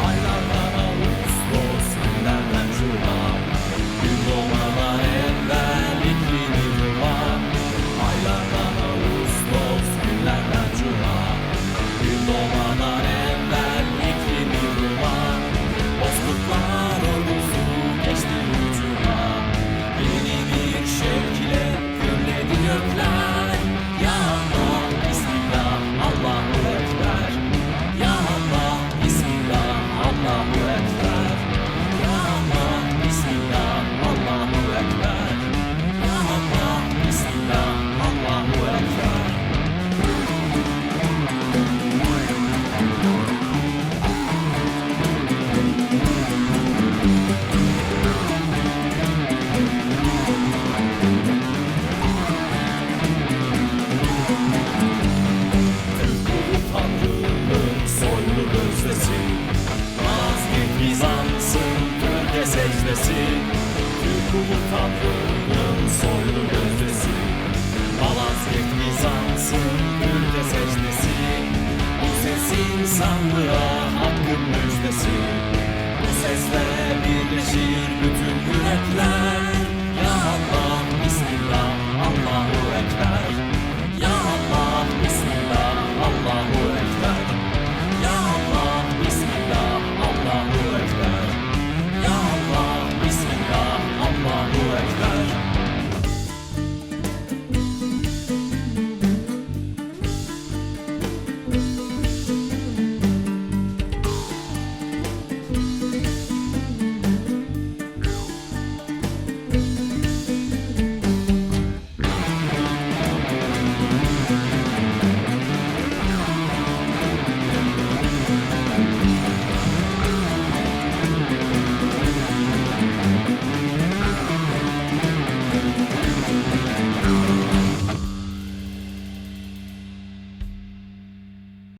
Aylardan Ağustos, günlerden Cuma. Gün doğmadan evvel iklimi Cuma. Aylardan Ağustos, günlerden Cuma. Gün doğmadan evvel iklimi Cuma. Bozkurtlar ordusu geçti hücuma. Yeni bir şevk ile gürledi gökler. Ya Allah, Bismillah, Allahu Ekber. Ya Allah, Bismillah, Allahu Ekber. Ya Allah, Bismillah, Allahu Ekber. Ya Allah, Bismillah, Allahu Ekber. Türk ulu Tanrı'nın soylu gözdesi, Malazgirt Bizans'ın Türkiye secdesi. Türk ulu Tanrı'nın soylu gözdesi, Malazgirt Bizans'ın Türkiye secdesi. Bu ses insanlığa hakkın müjdesi. Bu sesler